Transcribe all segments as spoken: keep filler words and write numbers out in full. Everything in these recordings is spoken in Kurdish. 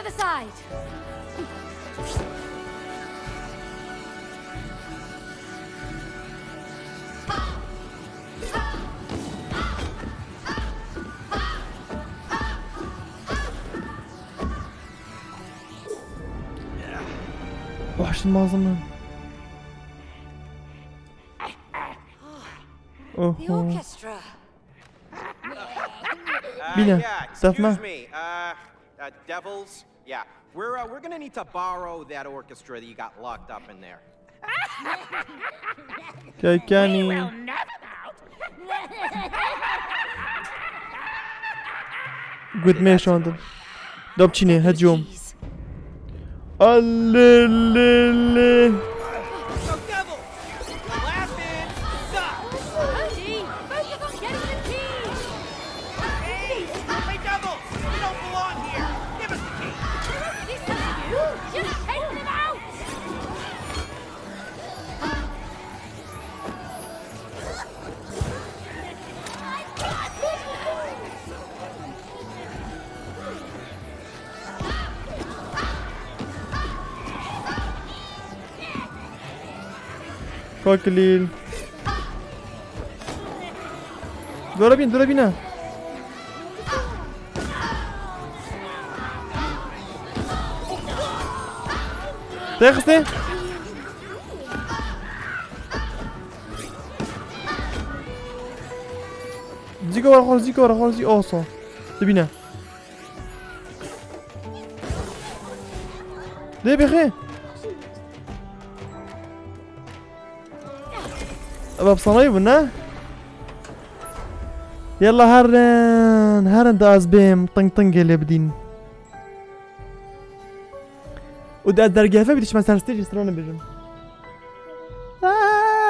Other side. Wahşin mazlum. The Oho. Orchestra. Uh, Bine, yeah, excuse me. Uh, uh, devils. Yeah, we're uh, we're gonna need to borrow that orchestra that you got locked up in there. Kekeni. Gutmê şandim. Dopçine, hecom. Allelele. Hey, hey, devils! You don't belong here! Give us the key! You're not taking them out! Koklîl. Dora bîn, dora bîne. Te xiste? Zîka were xor, zîka were xor, zî oso. Dibîne. Dê bixê. Ev efsaneyî bû, ne? Yalla herin, herin da ez bêm, ting tingê lê bidîn. Û de ez dergefe bidî çime ser stage strana bêjim. La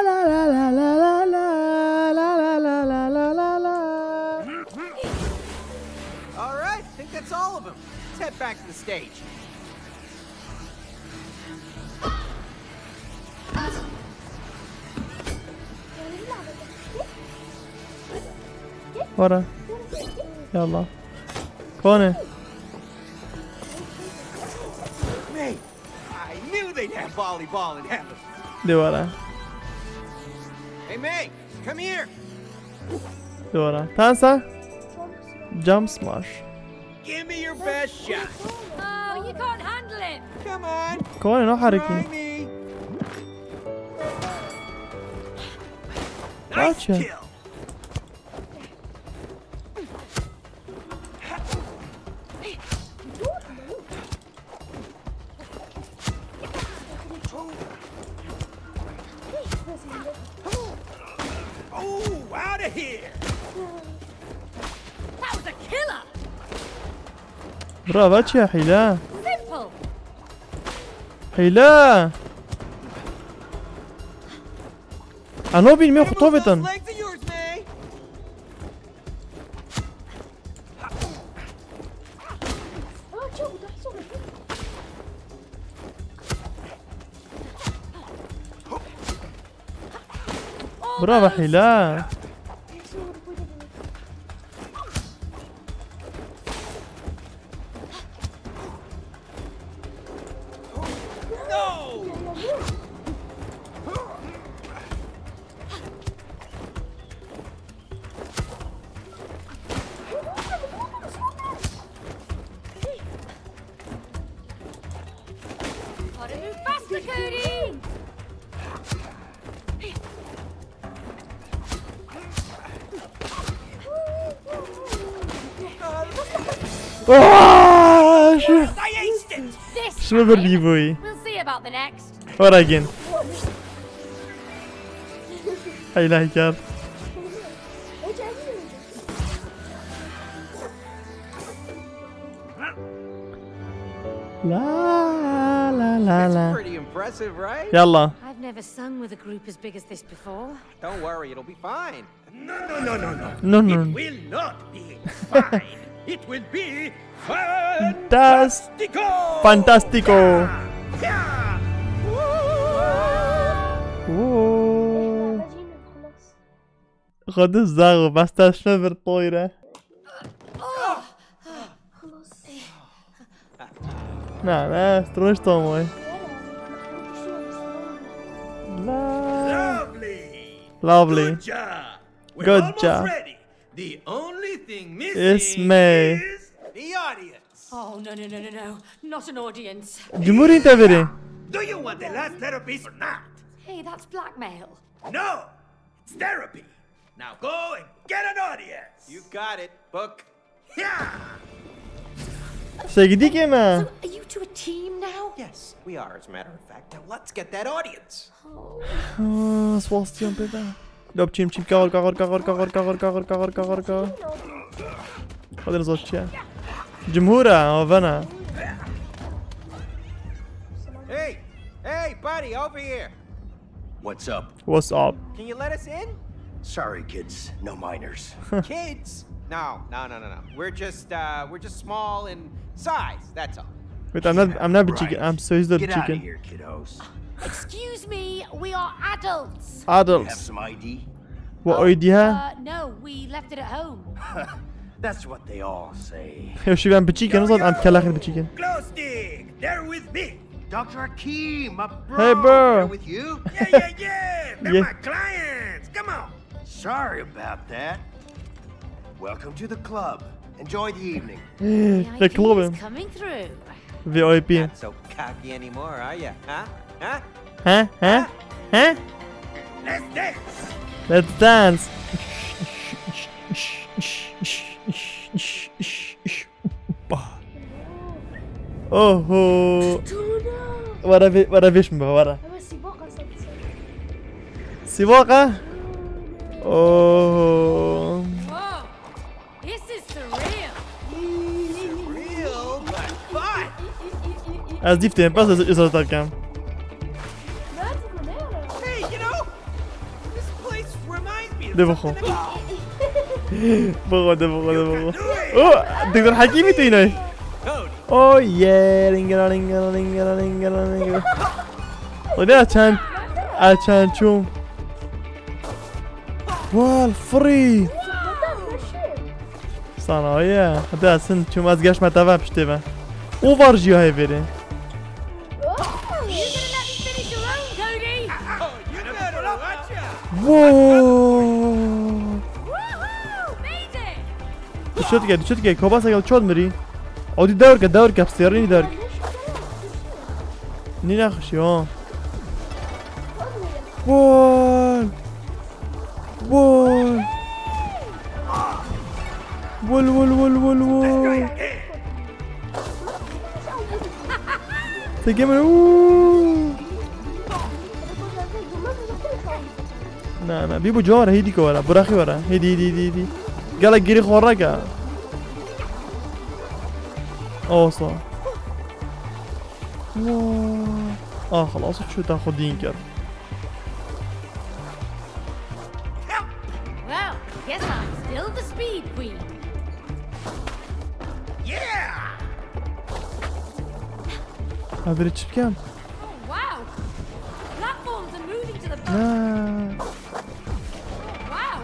la la la la la la la la la la la la la. All right, I think that's all of them. Let's head back to the stage. Wara. Yalla. Kone. May, I knew they'd have volleyball in heaven. De wara. Hey, May, come here. De wara. Tansa. Jump smash. Give me your best shot. Oh, you can't handle it. Come on. Kone, no hareket. Try me. Nice kill. Oh, out of here. That was a killer. Bravo, çi hile. Simple. Hile. Ano bin mi xutovetan. Bravo hile. Gotta move faster, Cody! Aa, şu, I aced it! This şunu bir time, bir boyu. We'll see about the next. Ora gin. Hay la hikar. La la la la. That's pretty impressive, right? Yalla. I've never sung with a group as big as this before. Don't worry, it'll be fine. No, no, no, no, no. No, no. It will not be fine. It will be Das- fantastico. Fantastico. Yeah. Woo. Xwe di zaxo, bes te şine vir toyre. خلاص. Na, na, strunj to moj. La. Lovely. Lovely. Good job. We're Good almost job. Ready. The only thing missing It's me. Is the audience. Oh, no, no, no, no, no. Not an audience. Cumhuriyet haberi. Do you want the last therapy or not? Hey, that's blackmail. No, it's therapy. Now go and get an audience. You got it, book. Yeah. Sevgili Kema. So, are you two a team now? Yes, we are, as a matter of fact. Now let's get that audience. Oh. Ah, swasyan peda. Lop çim çim kağır kağır kağır kağır kağır kağır kağır kağır kağır. Hadi zor çiye. Cumhura, avana. Hey, hey, buddy, over here. What's up? What's up? Can you let us in? Sorry, kids. No minors. Kids? No, no, no, no, no. We're just, uh, we're just small in size, that's all. Wait, I'm not, I'm not Right. Chicken. I'm so he's not Get out of chicken. Here, kiddos. Excuse me, we are adults. You have Adults. Some I D? What Oh, I D ha? Uh, no, we left it at home. That's what they all say. Yo, şu ben biçiken o zaman, am kelaxin biçiken. Glow stick, they're with me. Doctor Akeem, my bro. Hey, bro. They're with you? Yeah, yeah, yeah. They're Yeah. My clients. Come on. Sorry about that. Welcome to the club. Enjoy the evening. The club. Coming through. V I P. Not so cocky anymore, are you? Huh? Huh? Huh? Huh? Huh? Let's dance. Let's dance. Oho. Wara vê, wara vêş min be, wara. Ama siboka sen. Siboka? Oho. Whoa. This is surreal. Surreal, but fun. Ez dîf têm, bes ez, ez, ez, Hey, you know, this place reminds me of De bixwe. Something else. Bixwe, de bixwe, de bixwe. Oh, Doktor Hekîmî tê yine. Cody. Oh yeah, ringara, ringara, ringara, ringara, ringara. O ne açan, açan çûm. Wal, free. Sana ye. Hadi asin, çûm ez geşme tava piştê ve. O var jî hay veri. Oh, you're gonna let me finish your own, Cody? Whoa! Woohoo! Made it! Düşet gel, düşet gel. Kobasa gel, çod miri. O di dewr ke, dewr ke, psirî dewr. Nî nexweşî, ha. Wol. Wol. Wol, wol, wol, wol, wol. Te gemre. Uuu. Na, na, bî bu cewara, hêdî ke were. Biraxî were. Hêdî, hêdî, hêdî, hêdî. Gelek girî xwe reke. Awsa. Wah. Ah, xelas, çû ta xwe dîn kir. Well, guess I'm still the speed queen. Yeah! Ha, biri çi bikem? Oh, wow! Platforms are moving to the beat. Ha. Wow!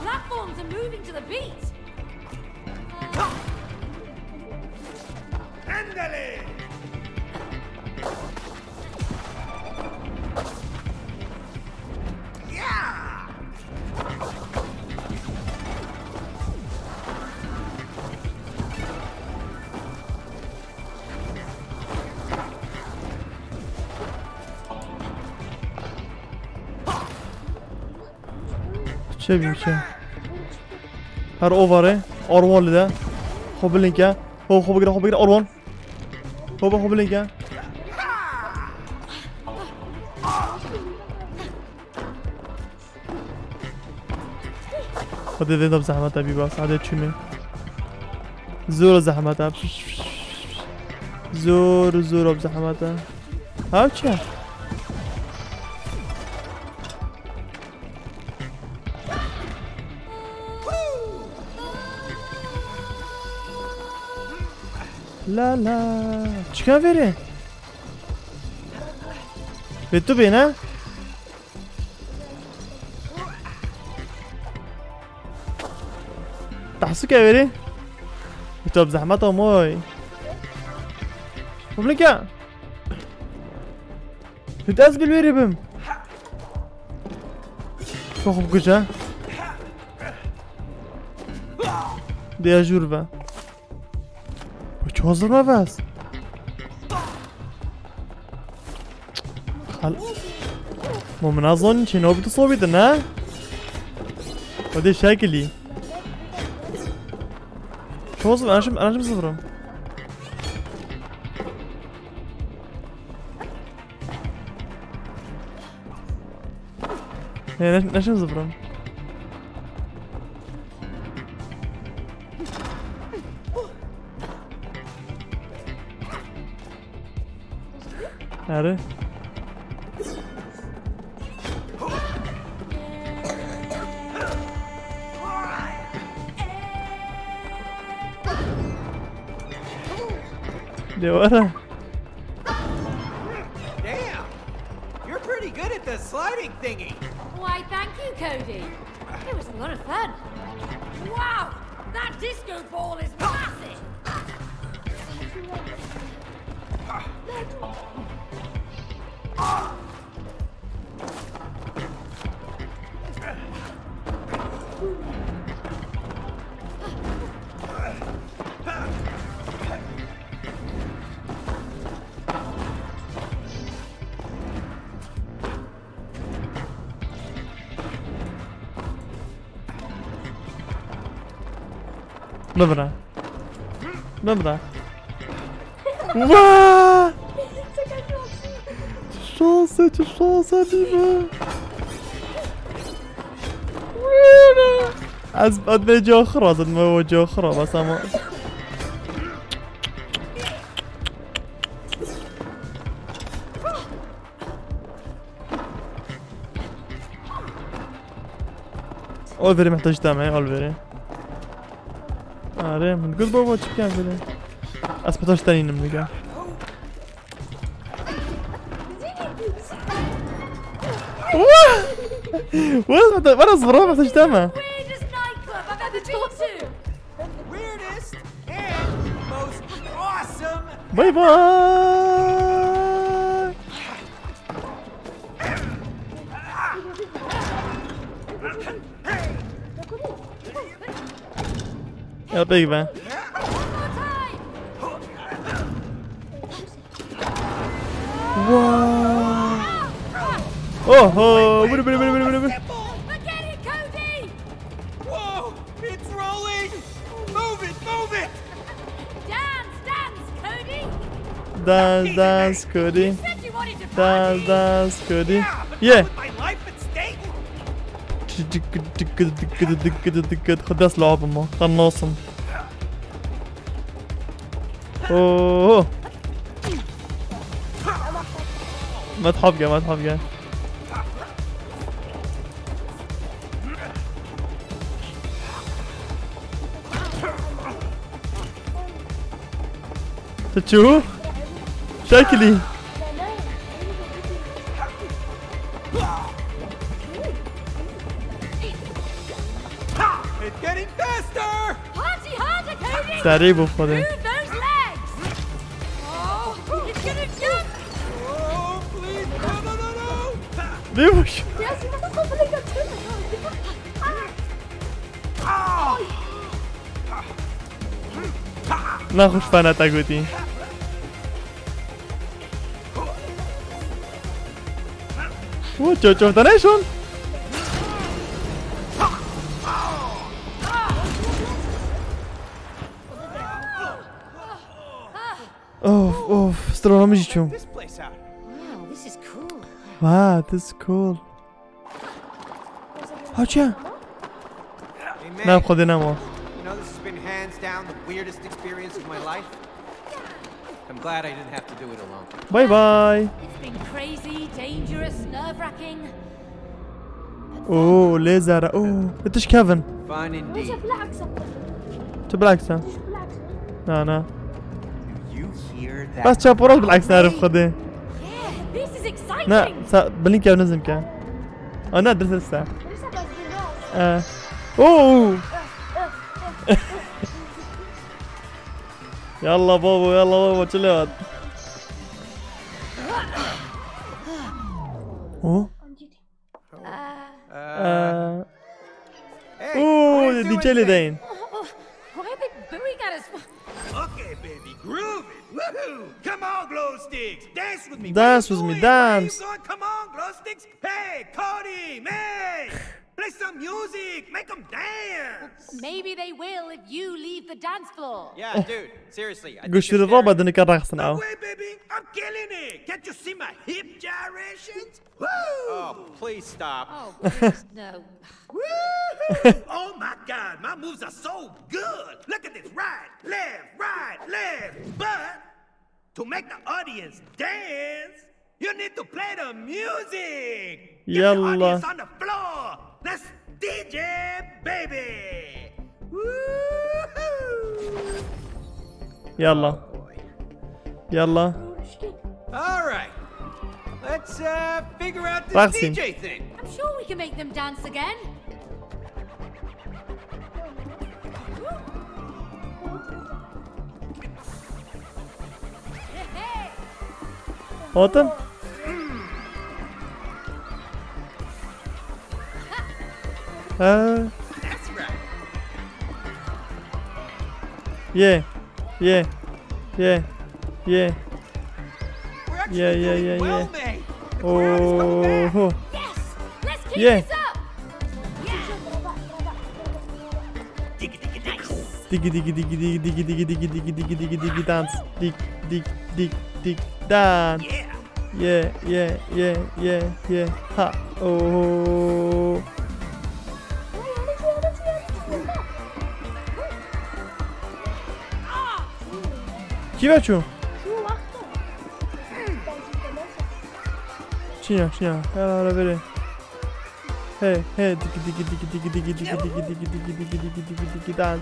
Platforms are moving to the beat. Endele! Çe bî çe? Her ovare, Arwan li de. Xwe bilink e. Ho, xwe bigire, xwe bigire, Arwan. Ho, xwe bilink e. Hadi dedim zahmet abi bas, hadi çimi. Zor zahmet abi. Zor, zor abi zahmet abi. Ha, çi? La la. Çıkan veri. Ve tu beni. Tahsik everi. Kitap zahmet amoy. Publika. Hûn ez bi wêrê bim. Çok güzel. Diye jûr be. Bu çözülmez. Hal. Bu min azon çi ne oldu sobide ne? O de şekili. Çözüm, anacım, anacım sıfırım. He, ne, ne şimdi sıfırım? Nerede? Ne var ha? Damn! You're pretty good at the sliding thingy. Why, thank you, Cody. It was a lot of fun. Wow! That disco ball is massive! Dobra. Dobra. Wa! Çi şans e, çi şans e, dîme. Ez, ez vê cihê xwe razim, me o cihê xwe ra, bes ama. Oliverê mihtac te me, Oliverê. Are, min got baba çi bikem vêrê. Ez mihtac te nînim dige. Wah! Wah, mihtac, bana zıvra mihtac te me. Weirdest nightclub I've ever been to. Weirdest and most awesome. Bay bay. Ya peki ben. Wow. Oho. Vur, vur, vur, vur, vur, vur. Forget it, Cody! Whoa! It's rolling! Move it! Move it! Dance, dance, Cody! Dance, dance, Cody. You said you wanted to party. Dance, dance, Cody. Yeah, but not with my life at stake. Xwe dest labim o. Xwe nasim. Oo. Met hap gel, met hap gel. Tu çû? Şekilî. It's getting faster! Party harder, Cody! Serî bû xwedê. Move those legs! Oh, it's gonna jump! Oh, please, no, no, no, no! Lê baş. Nexweş fena te gotî. Wo, ço, ço, te neşon? Of, of, strana min jî çû. This place out. Wow, this is cool. Wow, this is cool. Hawçe? Hey, Meg. Nav xwedê nema. You know, this has been hands down the weirdest experience of my life. I'm glad I didn't have to do it alone. Bye bye. It's been crazy, dangerous, nerve-wracking. Oo, lê zere. Oo, bitiş Kevin. Fun indeed. Tu bilaksa. Na, na. You hear that? Bas çaporaz bilaksa herif xwedê. Yeah, this is exciting. Na, sa, bilin kev nizim ke. Ana, dirse. Ee. Oo. Yalla babo, yalla babo, çile at. Oh. I'm G T. Uh, Uh, hey, oh, what is the doing D J thing? Lane. Oh, oh, why are they booing at us? Okay, baby, groove it. Woohoo! Come on, glow sticks, dance with me. Where Dance you with me, going? Where you dance. Going? Come on, glow sticks. Hey, Cody, man, play some music, make them dance. Maybe they will if you leave the dance floor. Yeah, dude. Seriously, I think Goşturu it's roba fair. dini karak sana No o. Way, baby, I'm killing it. Can't you see my hip gyrations? Woo! Oh, please stop. Oh, please, no. Woo! Oh my God, my moves are so good. Look at this, right, left, right, left. But to make the audience dance, you need to play the music. Get the Yalla. Audience on the floor. Let's D J, baby. Woo! Yalla. Yalla. All right. Let's uh, figure out this Roxy. D J thing. I'm sure we can make them dance again. Oğlum. Ha. That's right. Yeah. Yeah. Yeah. Yeah. We're actually Yeah, yeah, doing yeah, well, yeah. May. The crowd is coming back. Oh. Yes! Let's keep Yeah. this up! Yeah! Digi digi digi digi dance. Dig dig dig dig dance. Yeah. Yeah, yeah, yeah, yeah, yeah. Ha. Oh. Kî veçû? Çinya, çinya. Hele hele verê. Hey, hey, digi digi digi digi digi digi digi digi digi digi digi digi digi digi dance.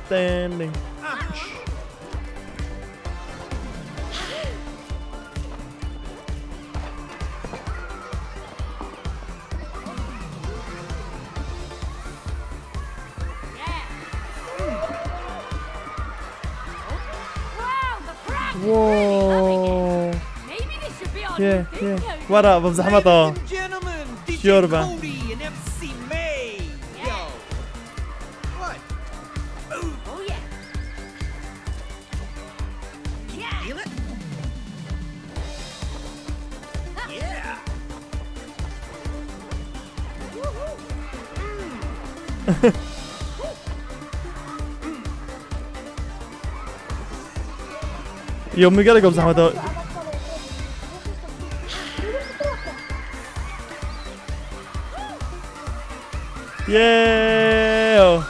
Wow, the crowd is Whoa. Maybe this should be our Yeah, new thing, yeah. Cody. Wara, bu zahmet o. Ladies and gentlemen, D J Sure, ba. Cody and M C May. Yo. What? Oh, yeah. Yeah. Feel it? Yeah. Yo, mi gelek zahmet o. Yeah.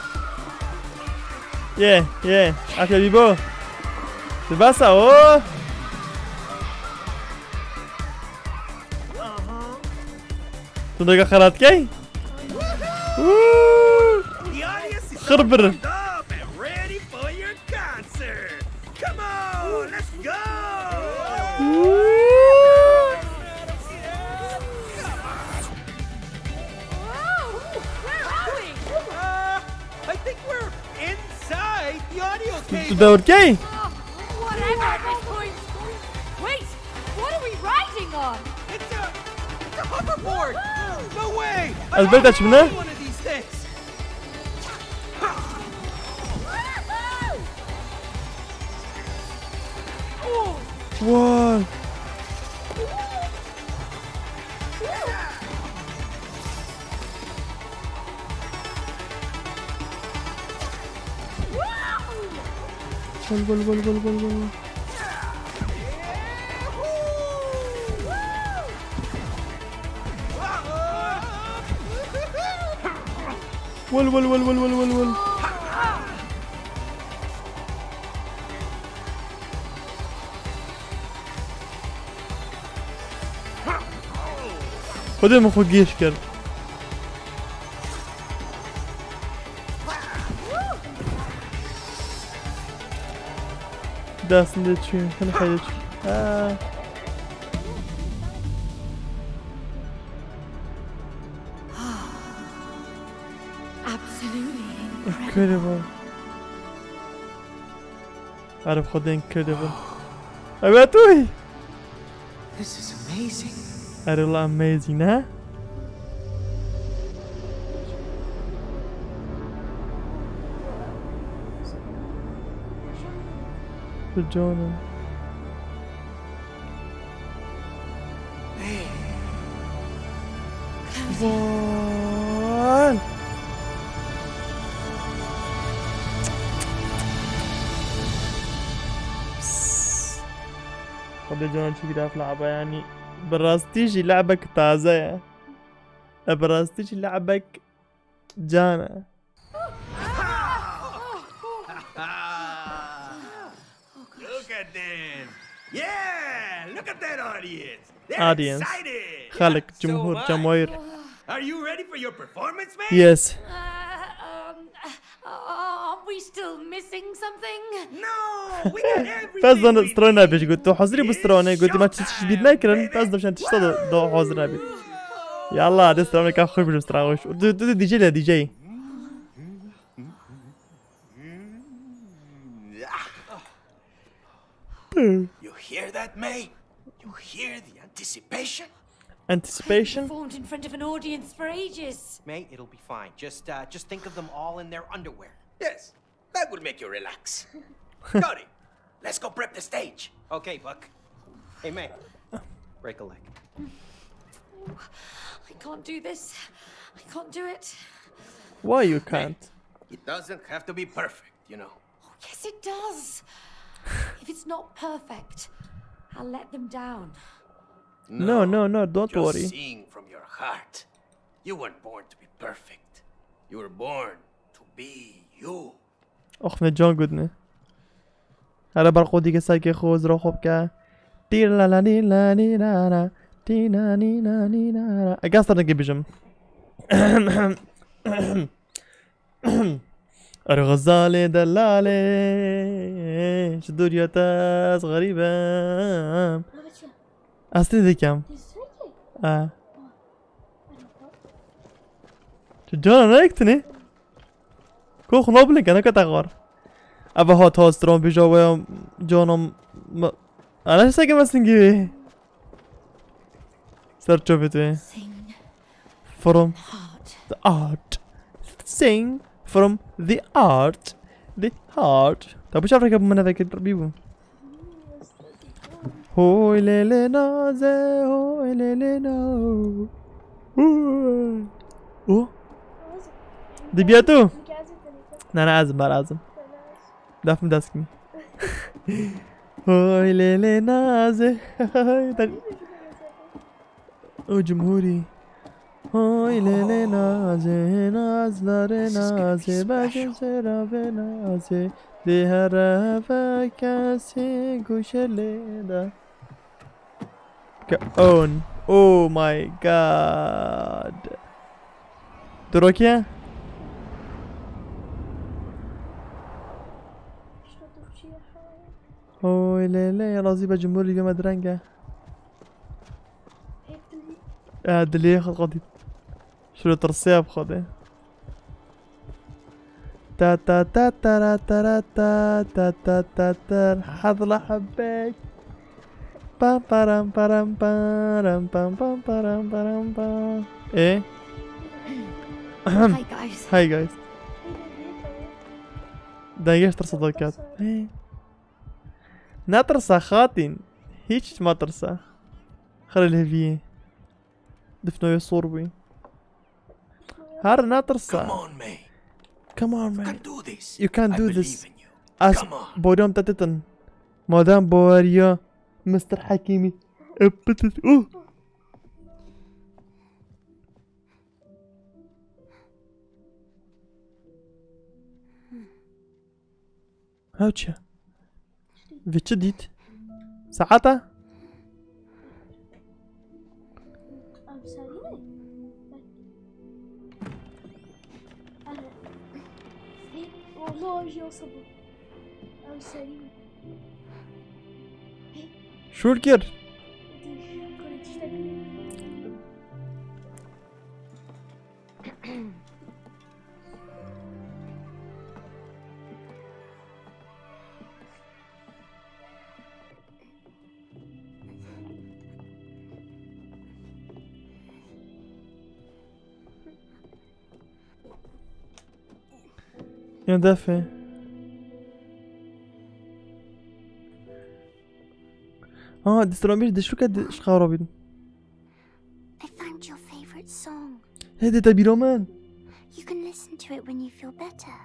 Yeah, yeah. Aferin bo. Sibasa o. Tu da xerat key? Woo! The audience is Xırbır. up and ready for your concert. Come on, let's go. Woo! Wow, where are we? Uh, I think we're inside the audio Tu cable. da key? Oh, whatever at this point. Wait, what are we riding on? It's a, it's a hoverboard. No way. Elbette şimdi. One of these things. Vay. Gol, gol, gol, gol, gol, gol. Gol, gol, gol, gol, gol, gol, gol. Xwedê min xwe gêş kir. Destinde çû, hin xeyde çû. Ha. Absolutely Incredible. Arif xwedê incredible. Evet, uy. This is amazing. Erê, wela amazing, ne? Tu cana. Van. Xwedê cana çi giraf laba, yanî bi rastî jî lebek taze ye. E, bi rastî jî lebek can e. Look at them. Yeah, look at that audience. They're Audience. Excited. Xelk, cumhur, cemahir. Are you ready for your performance, man? Yes. Uh, um, uh, are we still missing something? No, we got everything. Pez dan strana bêj got. Tu hazirî bu strane got. Ma çiş bîr nekirin. Pez dan şan tişta da, da hazir nebî. Yallah, de strane ka xur bîr strana hoş. Du, du, du, D J le, D J. You hear that, May? You hear the anticipation? Anticipation? Performed in front of an audience for ages. May, it'll be fine. Just, uh, just think of them all in their underwear. Yes, that would make you relax. Cody, let's go prep the stage. Okay, Buck. Hey, May, break a leg. I can't do this. I can't do it. Why you can't? It doesn't have to be perfect, you know. Oh, yes, it does. If it's not perfect, I'll let them down. No, no, no, don't worry. Just sing from your heart. You weren't born to be perfect. You were born to be you. Ox, ne can gudne. Hele ber qodî ke sekê xwe zira xwe bike. Tîr la la nî la nî la la. Tî na nî na nî la la. Ege ez tenekê bijim. Erê Xezalê delalê, ji dûriya te ez xerîb im. Ez tê dikem. E. Tu cana ne ektinî? Ko xuna bilin ke neke te xwar. Eve hat ha stran bêja we ya cana me. Ana seke me singî wê. Ser çavê te. Sing. From heart. The art. Sing from the art. The heart. Ta bu çavreke bu mene vekir bî bu. Hoy lê lê naze, hoy lê lê na. Hu. O. Dibiya tu? Ne ne azim bar azim. Def mi dest kimi? Hoy lê lê naze. Hoy, tak. O cumhurî. Hoy lê lê naze, nazlarê naze, bacê serabê naze. Dê here ve kesî guşe lê de. Ke-, oh, oh my God. Duro kiye? Oy lê lê, razî be cumhurî geme direnge. E, dilê xwe qadî. Şiro tirsiya bi xwe de. Ta ta ta ta ra ta ra ta ta ta ta ta. Hezla hebek. Pam param param param pam pam param param pam. E? Hi guys. Hi guys. Dengê ji tirsa derket. He. Netirse xatîn. Hiç metirse. Xirê lêviyê. Difna wê sor bûyî. Her netirse. Come on, May. Come on, May. You can do this. You can do this. I believe in you. Ez boriyam te ditin. Madem baweriya Mister Hekîmî. Ep, bitit. Uh. Ew çi? Vê çi dît? Saeta? Ev serî ne? Erê. Hê, wala jî wisa bû. Ev serî ne? Hê. Şûr kir. Dî, kurê tiştek. Ya defê. Ha, dîstira min dişûke di şixara bîn. I found your favorite song. Hê dê te bîra min. You can listen to it when you feel better.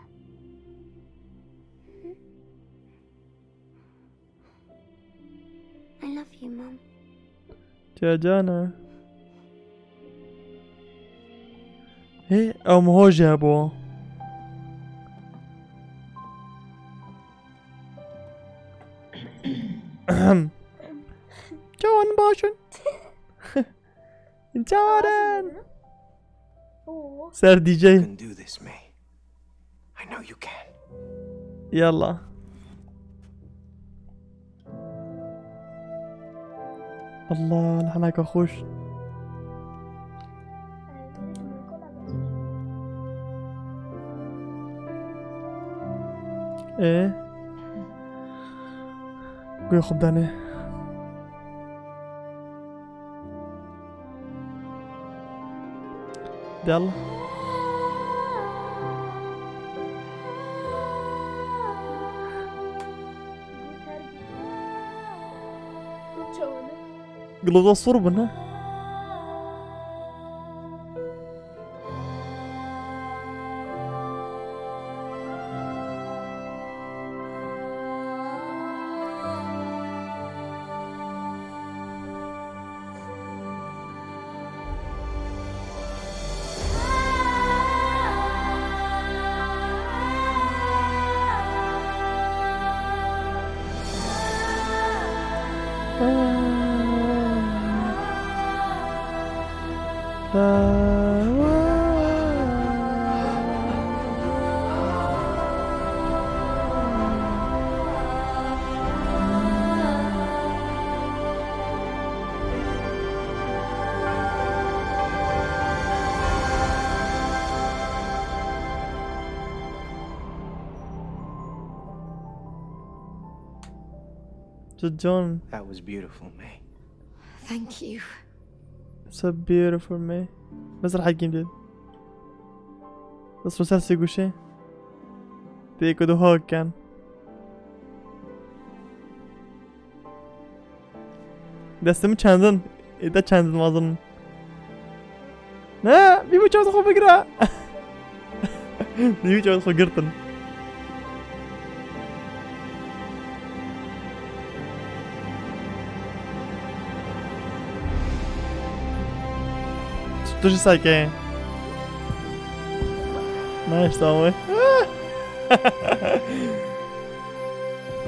I love you, Mum. Tiya cana. Hê, ew miho jî hebû. Çawan baş in. Çawan. Oo. Ser D J. You can do this, May. I know you can. Yalla. Allah, leheneka xweş. Ê. Guya xwe bidanê. Del. Giloza sor bin ha. John. That was beautiful, May. Thank you. So beautiful, May. Bes rehekîm dê. Bes ser sê guşê. Tê ku du hok ken. Destê min çendin. Ê te çendin mezin. Ne, bî bu çav xwe bigire. Bî bu çav xwe girtin. Tu ji seke. Nice, tamam.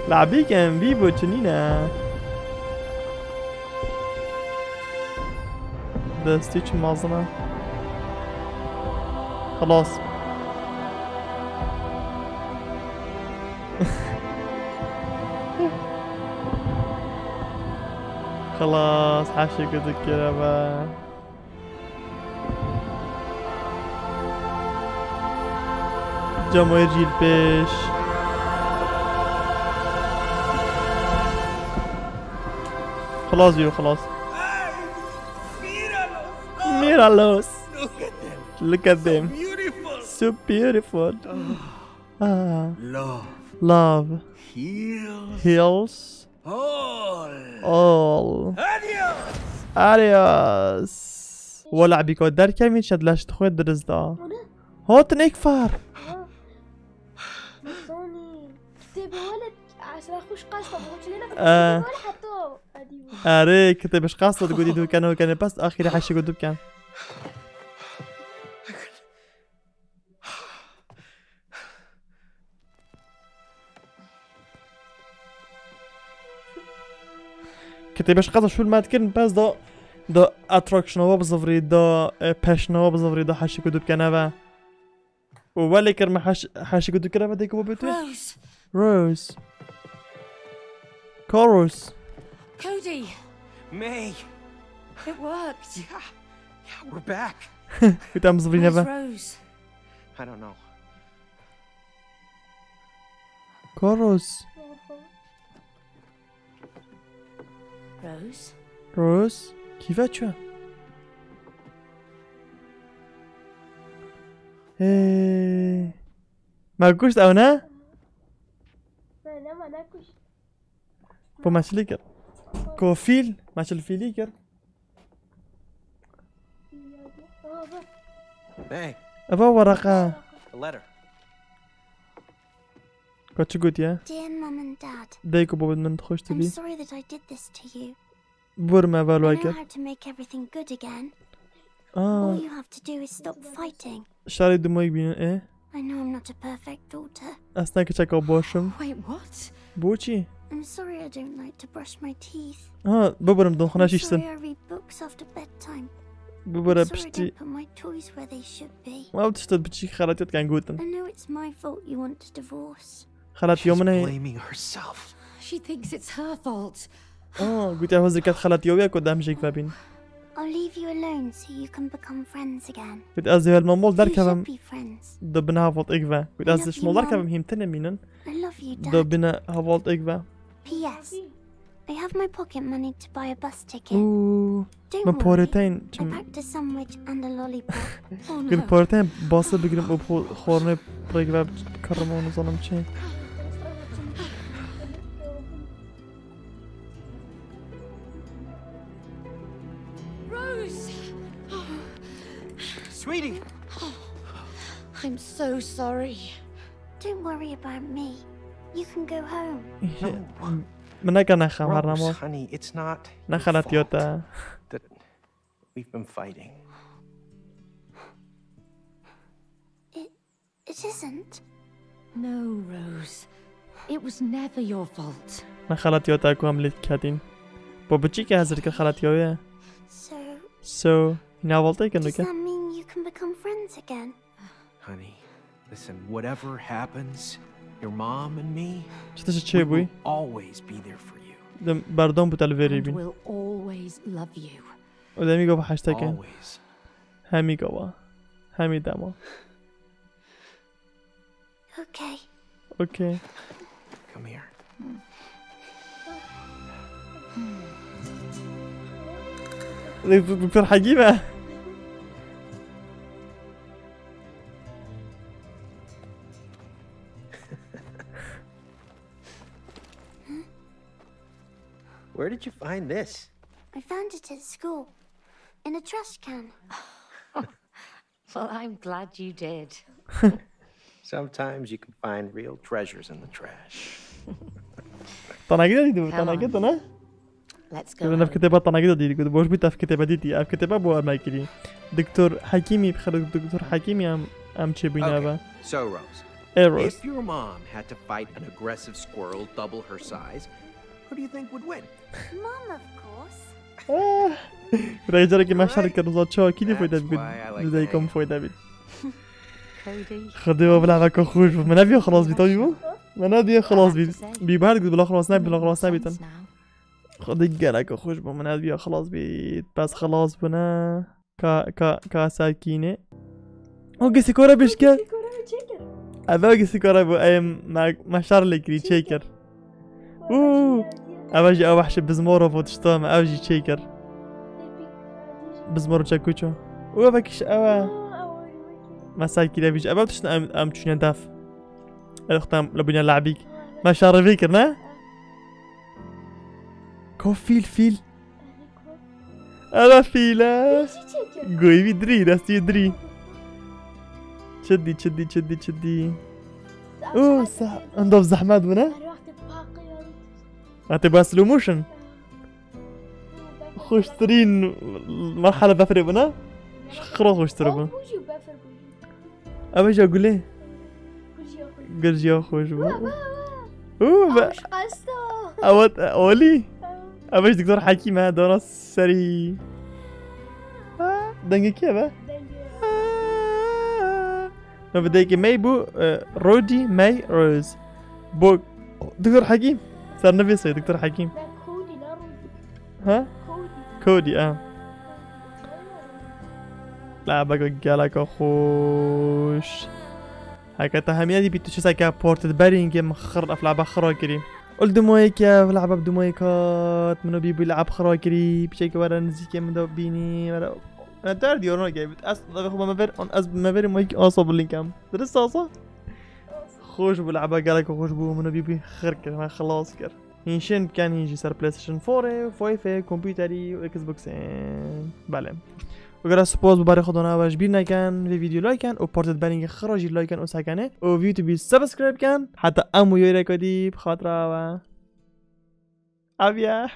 Labî kem, bî bo çinîne. Destî çi mazine. Xelas. Xelas, heşê ku dikire be. Cemaîr jî li pêş. Xelas bîyo, xelas. Miralos. Look at them. So beautiful. Ah. Love Love heals heals all. all. Adios. Adios. Wela bîka derkevî şed leş dixwe diriz da. Hatin êk far. Sonî. Kitêbê wele esra xwe ji qas xwe çilêne. Ee. Wele heto. Edî. Erê, kitêbê ji qas xwe digotî dû kene û kene pes axirê heşê ku dû biken. Kitêbê ji qas şûl me dikirin pes da da attractionova bizivirî, da e, peşnava bizivirî, da heşê ku dû bikene ve. û welê kir me heş-, heşê ku dû kire ve dê ku bê tu. Rose. Rose. Ka Rose. Cody, May! it worked. Yeah, yeah, we're back. Ku tam zivîne Where's ve. Rose? I don't know. Ka Rose. Rose? Rose. Kîve çi? Hey. Me kuşt ew ne? Söyleme ne kuş. Bu meşlik. Kofîl? Me çil fîlî kir. Hey, Eva wereqa. a letter. Ka çi gotiye? Dear Mum and Dad, Dayk û babet min xweş I'm dibî. Sorry that I did this to you. Bibor me eva I li we know kir. How to make everything good again. Aa, All you have to do is stop fighting. Şarê dumoyek bînin ê. I know I'm not a perfect daughter. Ez ne kiçeka baş im. Wait, what? Boçî? I'm sorry I don't like to brush my teeth. Ha, bibirim dixwine I'm şîştim. Sorry I read books after bedtime. Bibire I'm sorry I piştî. Don't put my toys where they should be. Ew tişt biçîk xelatiyat kan gotin. I know it's my fault you want a divorce. Xelatiya She's min e. Blaming herself. She thinks it's her fault. Aa, gotiye hozir ket xelatiya wê ku dem jêk vebîn. I'll leave you alone so you can become friends again. Gotiye ez ê helma mol You derkevim. Should be friends. Do bine hevaltêk ve. Gotiye ez ê ji mol derkevim hîm tine mînin. I love you, Dad. Do bine hevaltêk ve. P S. I have my pocket money to buy a bus ticket. Û Don't min worry. Poreteyn I çim. Packed a sandwich and a lollipop. Oh Gil no. Poreteyn basê bigrim û xo- xornê rêk ve karım onu zanim çi. Rose! Sweetie! I'm so sorry. Don't worry about me. You can go home. Min neke nexem her Rose, namo. Honey, it's not Ne your xelatiya fault te. That we've been fighting. It isn't. No, Rose. It was never your fault. Ne xelatiya te ku em lê ketîn. Bo biçîke hezir kir xelatiya wê. So, So, hîna hevaltêk in does dike. That mean you can become friends again? Honey, listen, whatever happens, your mom and me, Çi tişt we çêbûyî? Will always be there for you. Dem berdom bû te li vê rê And bîn. Will always love you. Û demî gava heşteke. Always. Hemî gava. Hemî dema. Okay. Okey. Come here. Doktor Hekîm e. Where did you find this? I found it at school. In a trash can. Well, I'm glad you did. Sometimes you can find real treasures in the trash. Tanagî de dîdî, Come tanagî on. de ne? Let's go. Ev kitêba tanagî de dîdî, ku boş bî tev kitêba dîtî. Ev kitêba bo em nekirî. Doktor Hekîmî, bixir Doktor Hekîmî em, em çêbûyîne Okay, eve. So, Rose, Eros. If your mom had to fight an aggressive squirrel double her size, who do you think would win? Mum, of course. Rêcarekî me şer kir, za çawa kî dî fayda That's bikut. Why I like Dizey to kom hang fayda bit. Cody. Xwedê we bila veka xweş bû. Min ev ya xilas bî, tavî bû? Min ev ya xilas bî. Bî ber bila xilas ne, bila xilas ne bîtin. Xwedê gelek xweş bû. Min ev ya xilas bî. Bes xilas bû ne. Ka, ka, ka sekîne. O gisikora bişke. Eve gisikora bû. Ey me, me şer lê kirî çê kir. Û. Eve jî ew wehşi bizmoro vo tişta me. Ev jî çê kir. Bizmoro çekuço. Û eve kiş ewe. Me ser kir ev jî. Eve tiştin em, em çûne def. Ev xtem le bûne labîk. Me şer vê kir ne? Ko fîl, fîl. Eve fîl e. Goyî vî dirî, destî dirî. Çi dî, çi dî, çi dî, çi dî. Û, sa, endov zehmet bû ne? Wextê ba slow motion. Xweştirîn merhele befirê bû ne? Xira xweştir bû. Ev e ja gulê. Gul jiya xweş bû. Û be. Ew e olî. Ev e ji Doktor Hekîm e, dana serî. Ha, dengê kê be? Ha. No, bi dengê May bû, e, Rody May Rose. Bo Doktor Hekîm. Ser nivê soyê Doktor Hekîm. Ha? Cody, a. Le'beke geleke xweş. Heke te hemiya dî bî tu çi seke ported berîngê min xir ev le'be xira kirî. Ol dumoyê ke ev le'be bi dumoyê kat min û bî bû le'b xira kirî. Piçekî were nizîkê min de bînî. Were. Were der diyor ona gel. Ez levê xwe me ver, ez me verî moyek asa bilinkem. Dirist asa? Xweş bû le'be geleke xweş bû min û bî bû xir kir, me xilas kir. Hîn şên bikin hîn jî ser PlayStation four ê, five ê, kompûterî û Xbox ê. Belê. Wekî spas bi barê xwe dana we ji bîr nekin, vê vîdeo like kin û partê di berî xwe jî like kin û sekinê û vî YouTube subscribe kin. Heta em û yareka dî bi xatira we. Aviya.